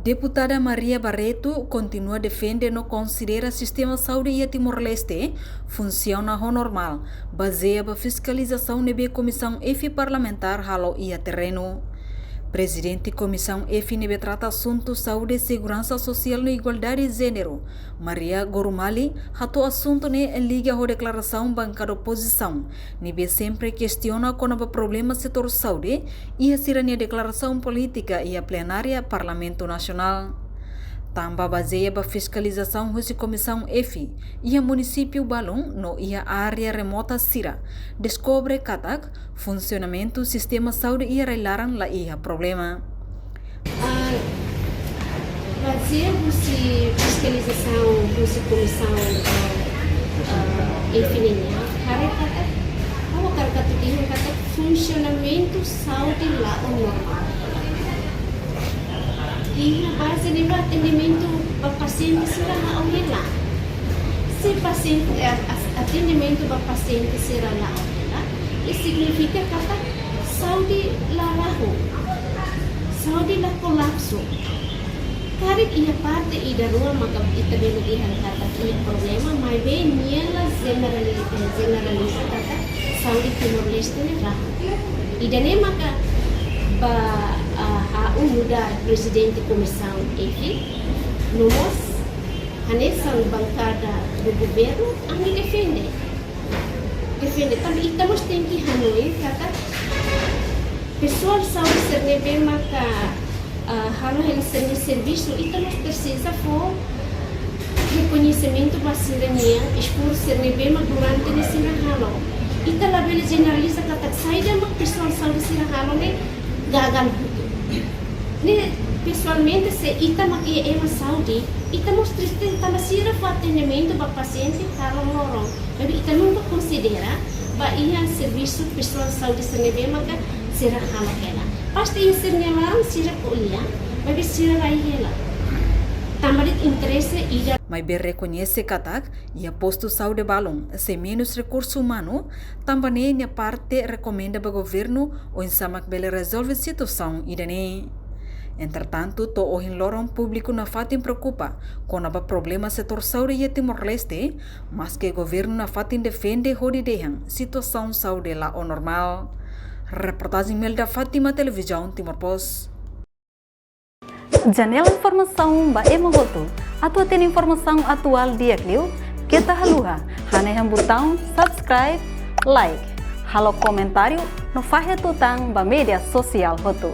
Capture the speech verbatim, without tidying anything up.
Deputada Maria Barreto kontinua defende no konsidera sistema saúde iha Timor-Leste funsiona ho normál, bazeia ba fiskalizasaun ne'ebé Komisaun F parlamentár halo iha terrenu. Prezidente Komisaun F ne'ebé trata asuntu saúde, seguransa sosiál no igualdade jéneru, Maria Gorumali, hato'o asuntu ne'e liga ho deklarasaun bankada opozisaun ne'ebé sempre kestiona kona-ba problema setór saúde iha sira-nia deklarasaun polítika iha plenária Parlamentu Nasionál. Tanba bazeia ba fiskalizasaun husi Komisaun F iha munisípiu balun no iha área remota sira, deskobre katak funsionamentu sistema saúde iha rai-laran la iha problema. Ah, bazeia husi fiskalizasaun husi Komisaun, ah, ah, F nian, haree katak, ha'u hakarak atu dehan katak funsionamentu saúde la'o normál. Iha baze ne'ebá atendimentu ba pasiente sira la'o hela. Se pasiente, eh, as-, atendimentu ba pasiente sira la'o hela, ne'e signifika katak saúde la rahun, saúde la kolapsu. Karik iha parte ida rua maka ita bele dehan katak iha problema, maibé nia la jenerali-, eh, jeneraliza katak saúde Timor-Leste ne'e rahun. Ida-ne'e maka ba, ah, ha'u nu'udar Prezidente Komisaun F, no mós hanesan bankada do governu, ami defende. Defende, tanba ita mós tenke hanoin katak pesoál saúde sira ne'ebé maka, ah, halo hela sira-nia servisu, ita mós presiza fó rekoñesimentu ba sira-nia esforsu sira ne'ebé mak durante ne'e sira halo. Ita labele jeneraliza katak saida mak pesoál saúde sira halo ne'e gagal hotu. Ne'e, pesoalmente, se ita mak iha ema saúde, ita mós triste tanba sira fó atendimentu ba pasiente kalan loron. Maibé ita nunka konsidera ba iha servisu pesoál saúde sira ne'ebé maka sira halo hela. Pasti iha sira-nia laran sira ko'alia, maibé sira rai hela. Tanba de'it interese ida. Maibé rekoñese katak iha postu saúde balun sei menus rekursu umanu, tanba ne'e nia parte rekomenda ba governu oinsá mak bele rezolve situasaun ida-ne'e. Entretantu, to'o ohin loron públiku nafatin preokupa kona-ba problema setór saúde iha Timor-Leste, maske governu nafatin defende hodi dehan situasaun saúde la'o normál. Reportajen Melda Fátima, Televizaun Timor Post. Janela informasaun ba ema hotu. Atu hatene informasaun atuál di'ak liu, keta haluha hanehan butaun subscribe, like, halo komentáriu no fahe tutan ba média sosiál hotu.